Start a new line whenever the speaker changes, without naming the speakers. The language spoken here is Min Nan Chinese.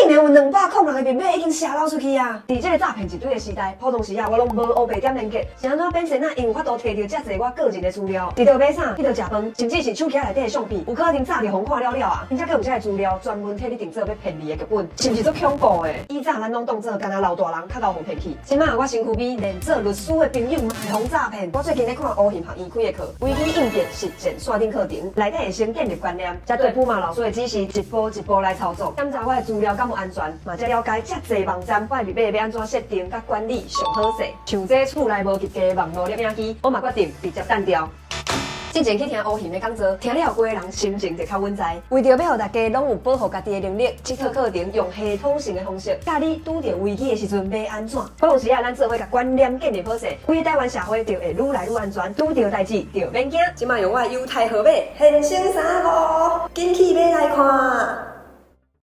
竟然有206个密碼已經洩露出去啊！佇這个詐騙集團的時代，普通時啊，我攏無烏白點連結，是按怎變成啊？𪜶有法度提著遮濟我個人的資料，佇著買啥，去著食飯，甚至是手機內底的相片，有可能早就予看了了啊！𪜶才閣有這个資料，專門替你定做欲騙你的劇本，是毋是足恐怖的？以早咱攏當做干焦老大人較𠢕予騙去，這馬我身軀邊連做律師的朋友嘛會予詐騙。我最近咧看烏燼學院開的課，危機應變實戰線頂課程，內底會先建立觀念，才對普馬老師的指示一步一步來操作，檢查我的資料敢有安全，嘛才了解遮濟網站我的密碼欲按怎設定佮管理上好勢。像這厝內無及格的網路攝影機，我嘛決定直接彈掉。之前去聽烏燼的講座，聽了規个人心情就較穩在。為著欲予大家攏有保護家己的能力，這套課程用系統性的方式教你拄著危機的時陣欲按怎。普通時啊，咱做伙共觀念建立好勢，規个台灣社會就會愈來愈安全，拄著代誌就免驚。這馬用我的優待號碼，現省35，緊去買來看。